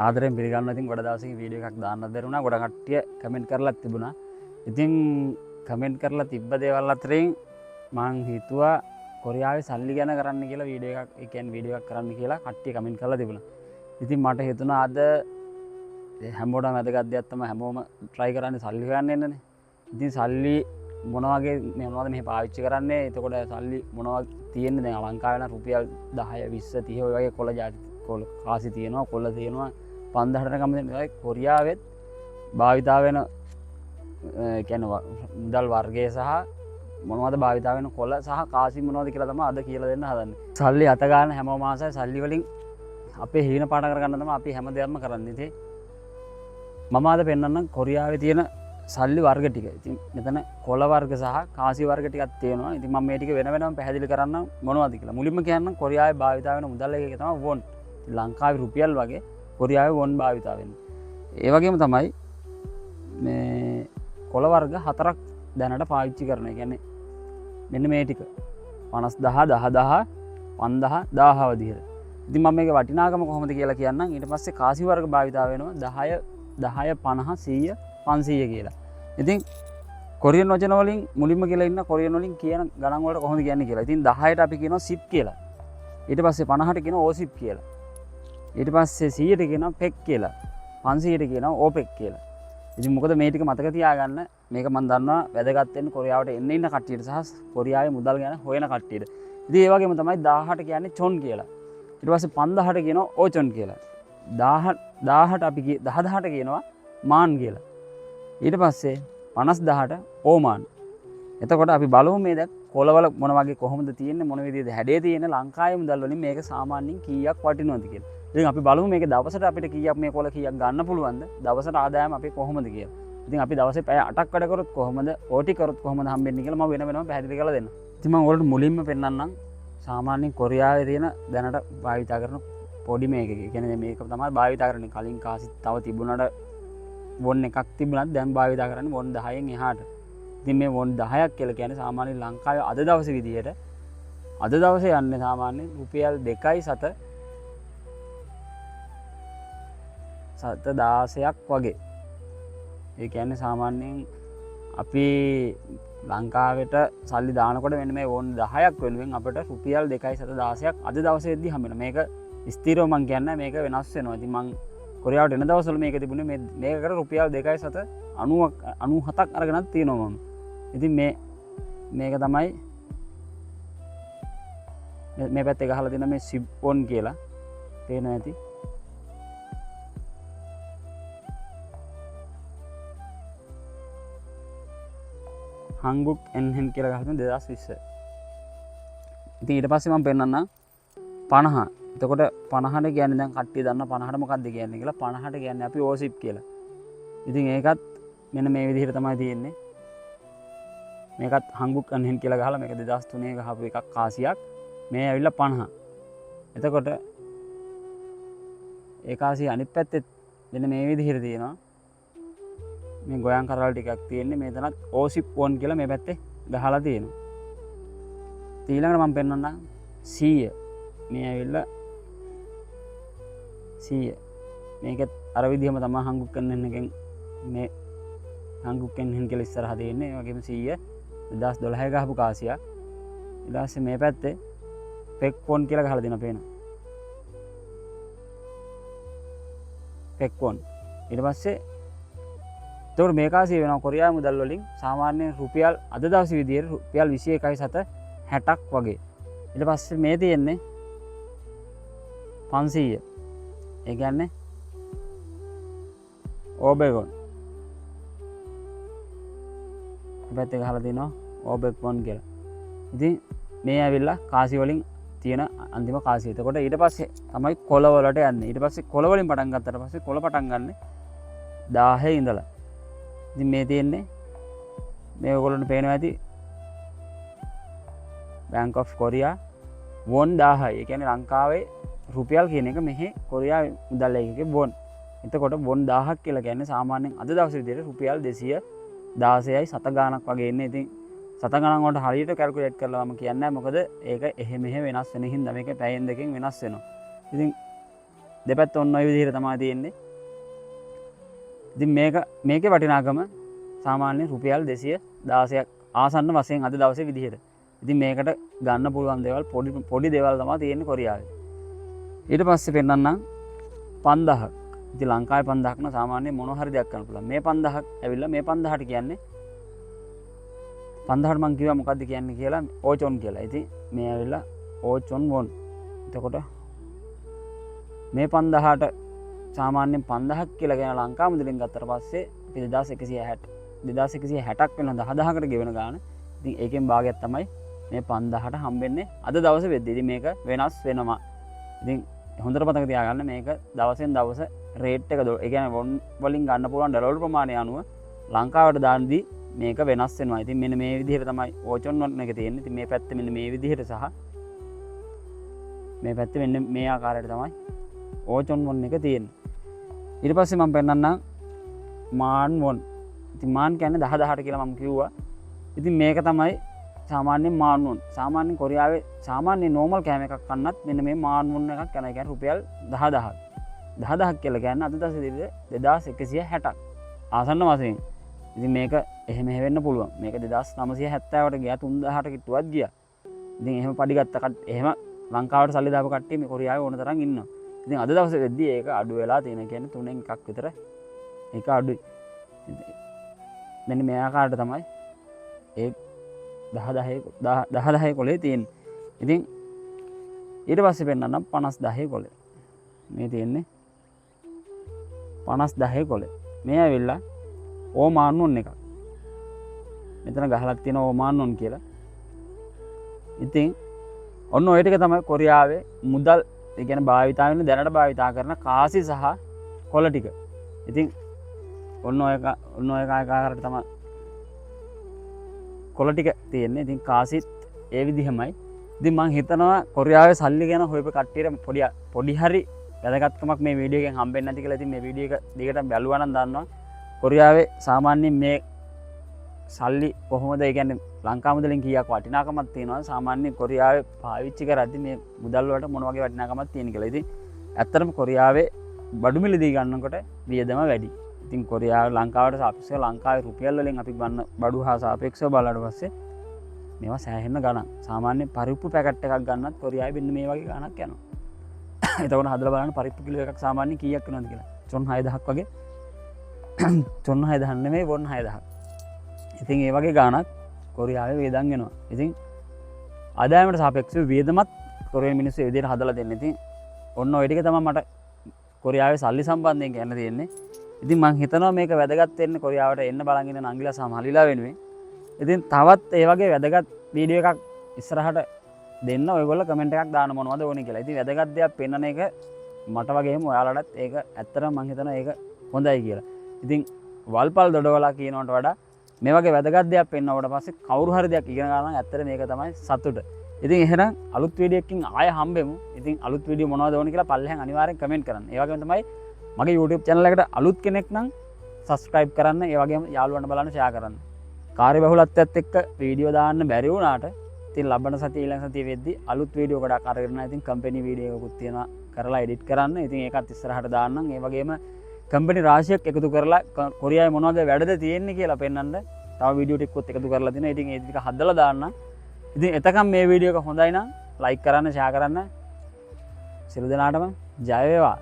ආදරෙන් පිළිගන්නවා. ඉතින් ගොඩ දවසකින් වීඩියෝ එකක් දාන්න බැරි වුණා. ගොඩ කට්ටිය කමෙන්ට් කරලා තිබුණා. ඉතින් කමෙන්ට් කරලා තිබ්බ දේවල් අතරින් මං හිතුවා කොරියාවේ සල්ලි ගැන කරන්න කියලා වීඩියෝ එකක්, ඒ කියන්නේ වීඩියෝ එකක් කරන්න කියලා කට්ටිය කමෙන්ට් කරලා තිබුණා. ඉතින් මට හිතුණා අද හැමෝටම වැදගත් දෙයක් තමයි හැමෝම try කරන්නේ සල්ලි හොයන්න එන්නනේ. ඉතින් සල්ලි මොන වගේ මේ මොනවද මෙහෙ පාවිච්චි කරන්නේ? එතකොට සල්ලි මොනවා තියෙන්නේ? දැන් ලංකාවේ නම් රුපියල් 10 20 30 ඔය වගේ කොළ ජාති කොළ කාසි තියෙනවා, කොළ තියෙනවා 5000ට කම දෙන. ඒ කොරියාවෙත් භාවිතා වෙන, ඒ කියන්නේ මුදල් වර්ගය සහ මොනවද භාවිතා වෙන කොළ සහ කාසි මොනවද කියලා තමයි අද කියලා දෙන්න හදන්නේ. සල්ලි අත ගන්න හැමෝම ආසයි. සල්ලි වලින් අපේ හීන පාට කරගන්න තමයි අපි හැම දෙයක්ම කරන්නේ. ඉතින් මම අද පෙන්වන්නම් කොරියාවේ තියෙන සල්ලි වර්ග ටික. ඉතින් මෙතන කොළ වර්ග සහ කාසි වර්ග ටිකක් තියෙනවා. ඉතින් මම මේ ටික වෙන වෙනම පැහැදිලි කරන්නම් මොනවද කියලා. මුලින්ම කියන්නම් කොරියාවේ භාවිතා වෙන මුදල් එක තමයි වොන්. ඉතින් ලංකාවේ රුපියල් වගේ කොරියාවේ වොන් භාවිතා වෙන්නේ. ඒ වගේම තමයි මේ කොළ වර්ග හතරක් දැනට පාවිච්චි කරන. ඒ කියන්නේ මෙන්න මේ ටික 50000, 10000, 5000, 1000 විදිහට. ඉතින් මම මේකේ වටිනාකම කොහොමද කියලා කියන්නම්. ඊට පස්සේ කාසි වර්ග භාවිතා වෙනවා 10, 10, 50, 100, 500 කියලා. ඉතින් කොරියන් වචන වලින් මුලින්ම කියලා ඉන්න කොරියන් වලින් කියන ගණන් වලට කොහොමද කියන්නේ කියලා. ඉතින් 10ට අපි කියනවා සිප් කියලා. ඊට පස්සේ 50ට කියනවා ඕසිප් කියලා. ඊට පස්සේ 100ට කියනවා පෙක් කියලා. 500ට කියනවා ඕපෙක් කියලා. ඉතින් මොකද මේ ටික මතක තියාගන්න. මේක මම දන්නවා වැදගත් වෙන්නේ කොරියාවට එන්න ඉන්න කට්ටියට සහ කොරියාවේ මුදල් ගැන හොයන කට්ටියට. ඉතින් ඒ වගේම තමයි 1000ට කියන්නේ චොන් කියලා. ඊට පස්සේ 5000ට කියනවා ඕචොන් කියලා. 1000ට අපි 10000ට කියනවා මාන් කියලා. ඊට පස්සේ 50000ට ඕමාන්. එතකොට අපි බලමු මේ දැන් කොළවල මොන වගේ කොහොමද තියෙන්නේ, මොන විදිහද හැඩය තියෙන්නේ, ලංකාවේ මුදල් වලින් මේක සාමාන්‍යයෙන් කීයක් වටිනවද කියලා. ඉතින් අපි බලමු මේක දවසට අපිට කීයක් මේ කොළ කීයක් ගන්න පුළුවන්ද, දවසට ආදායම අපි කොහොමද කියලා. ඉතින් අපි දවසේ පැය 8ක් වැඩ කරොත් කොහොමද, ඕටි කරොත් කොහොමද හම්බෙන්නේ කියලා මම වෙන වෙනම පැහැදිලි කරලා දෙන්නම්. ඉතින් මම ඔයාලට මුලින්ම පෙන්නන්නම් සාමාන්‍යයෙන් කොරියාවේ තියෙන දැනට භාවිතා කරන පොඩි මේකක. ඒ කියන්නේ මේක තමයි භාවිතා කරන්නේ. කලින් කාසි තව තිබුණාට වොන් එකක් තිබුණත් දැන් භාවිතා කරන්නේ වොන් 10න් එහාට. ඉතින් මේ වොන් 10ක් කියලා කියන්නේ සාමාන්‍යයෙන් ලංකාවේ අද දවසේ විදියට අද දවසේ යන්නේ සාමාන්‍යයෙන් රුපියල් දෙකයි සත සත දාසයක් වගේ. ඒ කියන්නේ සාමාන්‍යයෙන් අපි ලංකාවට සල්ලි දානකොට මෙන්න මේ වොන් 10ක් වෙනුවෙන් අපිට රුපියල් දෙකයි සත දාසයක් අද දවසේදී හම්බ වෙනවා. මේක ස්ථිරව මං කියන්නේ මේක වෙනස් වෙනවා. ඉතින් මං කොරියාවට එන දවස්වල මේක තිබුණේ මේකට රුපියල් දෙකයි සත අනූහතක් අරගෙනත් තියෙනවා මම. ඉතින් මේක තමයි මේ පැත්තේ ගහලා තියෙන මේ සිප් වොන් කියලා පේනවා ඇති. හංගුක් එන්හෙන් කියලා ගහලා තියෙන 2020. ඉතින් ඊට පස්සේ මම පෙන්නන්නම් 50. එතකොට 50ට කියන්නේ දැන් කට්ටිය දන්නා 50ට මොකද්ද කියන්නේ කියලා. 50ට කියන්නේ අපි ඕසිප් කියලා. ඉතින් ඒකත් මෙන්න මේ විදිහට තමයි තියෙන්නේ. මේකත් හංගුක් එන්හෙන් කියලා ගහලා මේක දෙදහස් තුනේ ගහපු එකක් කාසියක්. මේ ඇවිල්ලා 50. එතකොට ඒ කාසිය අනිත් පැත්තෙත් මෙන්න මේ විදිහට තියෙනවා. මේ ගොයන් කරවල ටිකක් තියෙන්නේ. මේ තැනත් ඕසිප් වොන් කියලා මේ පැත්තේ ගහලා තියෙනවා. ඉතින් ඊළඟට මම පෙන්නන්නම් 100. මේ ඇවිල්ලා 100. මේකත් අර විදිහම තමයි හංගුක් එන්හෙන් එකෙන් මේ හංගුක් එන්හෙන් කියලා ඉස්සරහා තියෙන්නේ. ඒ වගේම 100 2012 ගහපු කාසියක්. ඊට පස්සේ මේ පැත්තේ පෙක් වොන් කියලා ගහලා දෙනවා පේනවා. පෙක් වොන්. ඊට පස්සේ එතකොට මේ කාසිය වෙනවා කොරියාවේ මුදල් වලින් සාමාන්‍යයෙන් රුපියල් අද දවසේ විදියට රුපියල් විසි එකයි සත හැටක් වගේ. ඊට පස්සේ මේ තියෙන්නේ 500. ඒ කියන්නේ ඕබෙගොන්. මේ පැත්තේ ගහලා තිනවා ඕබෙගොන් කියලා. ඉතින් මේ ඇවිල්ලා කාසි වලින් තියෙන අන්තිම කාසිය. එතකොට ඊට පස්සේ තමයි කොළ වලට යන්නේ. ඊට පස්සේ කොළ වලින් පටන් ගත්තට පස්සේ කොළ පටන් ගන්නෙ 1000 ඉඳලා. ඉතින් මේ තියෙන්නේ මේ ඔයගොල්ලන්ට පේනවා ඇති Bank of Korea වොන් 1000යි. ඒ කියන්නේ ලංකාවේ රුපියල් කියන එක මෙහි කොරියා මුදල් ඒකකේ වොන්. එතකොට වොන් 1000ක් කියලා කියන්නේ සාමාන්‍යයෙන් අද දවසේ විදිහට රුපියල් දෙසිය දාසයයි සත ගාණක් වගේ එන්නේ. ඉතින් සත ගණන් වලට හරියට කැල්කියුලේට් කරලා මම කියන්නේ නැහැ. මොකද ඒක එහෙ මෙහෙ වෙනස් වෙන හින්දා මේක පැයෙන් දෙකෙන් වෙනස් වෙනවා. ඉතින් දෙපැත්ත ඔන්න ඔය විදිහට තමයි තියෙන්නේ. ඉතින් මේකේ වටිනාකම සාමාන්‍ය රුපියල් 216ක් ආසන්න වශයෙන් අද දවසේ විදිහට. ඉතින් මේකට ගන්න පුළුවන් දේවල් පොඩි දේවල් තමයි තියෙන්නේ කොරියාවේ. ඊට පස්සේ පෙන්නන්නම් 5000ක්. ඉතින් ලංකාවේ 5000ක් නම් සාමාන්‍ය මොන හරි දෙයක් ගන්න පුළුවන්. මේ 5000ක් ඇවිල්ලා මේ 5000ට කියන්නේ 5000ට මං කිව්වා මොකද්ද කියන්නේ කියලා, ඕචොන් කියලා. ඉතින් මේ ඇවිල්ලා ඕචොන් වොන්. එතකොට මේ 5000ට සාමාන්‍යයෙන් 5000ක් කියලා කියන ලංකා මුදලින් ගත්තට පස්සේ අපි 2160ක් වෙනවා 10000කට ගෙවන ගාන. ඉතින් ඒකෙන් භාගයක් තමයි මේ 5000ට හම්බෙන්නේ අද දවසේ වෙද්දි. ඉතින් මේක වෙනස් වෙනවා. ඉතින් හොඳට මතක තියාගන්න මේක දවසෙන් දවස රේට් එක ඒ කියන්නේ වොන් වලින් ගන්න පුළුවන් ඩොලර් ප්‍රමාණය අනුව ලංකාවට දාන්දි මේක වෙනස් වෙනවා. ඉතින් මෙන්න මේ විදිහට තමයි ඕචොන් වොන් එක තියෙන්නේ. ඉතින් මේ පැත්ත මෙන්න මේ විදිහට සහ මේ පැත්ත මෙන්න මේ ආකාරයට තමයි ඕචොන් වොන් එක තියෙන්නේ. ඊට පස්සේ මම පෙන්නන්නම් මාන් වොන්. ඉතින් මාන් කියන්නේ 10000ට කියලා මම කිව්වා. ඉතින් මේක තමයි සාමාන්‍යයෙන් මාන් වොන්. සාමාන්‍යයෙන් කොරියාවේ සාමාන්‍ය නෝමල් කෑම එකක් කන්නත් මෙන්න මේ මාන් වොන් එකක් යනවා. ඒ කියන්නේ රුපියල් 10000ක්. 10000ක් කියලා කියන්නේ අද දවසේ 2160ක් ආසන්න වශයෙන්. ඉතින් මේක එහෙම වෙන්න පුළුවන්. මේක 2970ට ගියා, 3000ට කිට්ටුවත් ගියා. ඉතින් එහෙම පඩි ගත්ත එහෙම ලංකාවට සල්ලි දාපු කට්ටිය මේ කොරියාවේ ඕන තරම් ඉන්නවා. ඉතින් අද දවසේ වෙද්දී ඒක අඩු වෙලා තියෙන. කියන්නේ තුනෙන් එකක් විතර ඒක අඩුයි. මෙන්න මේ ආකාරයට තමයි ඒ දහදහේ කොලේ තියෙන්නේ. ඉතින් ඊට පස්සේ පෙන්නන්නම් 50000 කොලේ. මේ තියෙන්නේ 50000 කොලේ. මේ ඇවිල්ලා ඕමාන් වොන් එකක්. මෙතන ගහලක් තියෙන ඕමාන් වොන් කියලා. ඉතින් ඔන්න ඔය ටික තමයි කොරියාවේ මුදල්, ඒ කියන්නේ භාවිතා වෙන දැනට භාවිතා කරන කාසි සහ කොළ ටික. ඉතින් ඔන්න ඔය ආකාරයට තමයි කොළ ටික තියෙන්නේ. ඉතින් කාසිත් ඒ විදිහමයි. ඉතින් මං හිතනවා කොරියාවේ සල්ලි ගැන හොයපු කට්ටියට පොඩි හරි වැදගත්කමක් මේ වීඩියෝ එකෙන් හම්බෙන්නේ නැති කියලා. ඉතින් මේ වීඩියෝ එක දිගටම බැලුවා නම් දන්නවා කොරියාවේ සාමාන්‍යයෙන් මේ සල්ලි කොහොමද, ඒ කියන්නේ ලංකා මුදලෙන් කීයක් වටිනාකමක් තියෙනවද, සාමාන්‍යයෙන් කොරියාවේ පාවිච්චි කරද්දි මේ මුදල් වලට මොන වගේ වටිනාකමක් තියෙන කියලා. ඉතින් ඇත්තටම කොරියාවේ බඩු මිලදී ගන්නකොට වියදම වැඩි. ඉතින් කොරියාව ලංකාවට සාපේක්ෂව ලංකාවේ රුපියල් වලින් අපි ගන්න බඩු හා සාපේක්ෂව බලලා පස්සේ මේවා සෑහෙන ගණන්. සාමාන්‍ය පරිප්පු පැකට් එකක් ගන්නත් කොරියාවේ මෙන්න මේ වගේ ගණනක් යනවා. එතකොට හදලා බලන්න පරිප්පු කිලෝ එකක් සාමාන්‍යයෙන් කීයක් වෙනවද කියලා. චොන් 6000ක් වගේ. චොන් 6000 නෙමෙයි, වොන් 6000. ඉතින් ඒ වගේ ගාණක් කොරියාවේ වියදම් වෙනවා. ඉතින් ආදායමට සාපේක්ෂව වියදමත් කොරියානු මිනිස්සු ඒ විදිහට හදලා දෙන්නේ. ඉතින් ඔන්න ඔය ටික තමයි මට කොරියාවේ සල්ලි සම්බන්ධයෙන් කියන්න තියෙන්නේ. ඉතින් මං හිතනවා මේක වැදගත් වෙන්නේ කොරියාවට එන්න බලන් ඉන්න නංගිලා සහ මල්ලිලා වෙනුවෙන්. ඉතින් තවත් ඒ වගේ වැදගත් වීඩියෝ එකක් ඉස්සරහට දෙන්න ඔයගොල්ලෝ කමෙන්ට් එකක් දාන්න මොනවද ඕනේ කියලා. ඉතින් වැදගත් දෙයක් පෙන්නන එක මට වගේම ඔයාලටත් ඒක ඇත්තටම මං හිතනවා ඒක හොඳයි කියලා. ඉතින් වල්පල් දොඩවලා කියනවට වඩා මේ වගේ වැදගත් දෙයක් පෙන්නුවට පස්සේ කවුරු හරි දෙයක් ඉගෙන ගන්න නම් ඇත්තට මේක තමයි සතුට. ඉතින් එහෙනම් අලුත් වීඩියෝ එකකින් ආයෙ හම්බෙමු. ඉතින් අලුත් වීඩියෝ මොනවද ඕනේ කියලා පල්ලෙහාන් අනිවාර්යෙන් කමෙන්ට් කරන්න. ඒ වගේම තමයි මගේ YouTube channel එකට අලුත් කෙනෙක් නම් subscribe කරන්න. ඒ වගේම යාළුවන්ට බලන්න share කරන්න. කාර්යබහුලත්වයත් එක්ක වීඩියෝ දාන්න බැරි වුණාට ඉතින් ලබන සතිය ඊළඟ සතිය වෙද්දි අලුත් වීඩියෝ ගොඩක් අරගෙන එනවා. ඉතින් කම්පැනි වීඩියෝ එකකුත් තියෙනවා කරලා එඩිට් කරන්න. ඉතින් ඒකත් ඉස්සරහට දාන්නම්. ඒ වගේම කම්පැනි රාශියක් එකතු කරලා කොරියාවේ මොනවද වැඩද තියෙන්නේ කියලා පෙන්වන්න තව වීඩියෝ ටිකකුත් එකතු කරලා තිනවා. ඉතින් ඒ ටික හදලා දාන්නම්. ඉතින් එතකම් මේ වීඩියෝ එක හොඳයි නම් ලයික් කරන්න, ෂෙයා කරන්න. සියලු දෙනාටම ජය වේවා.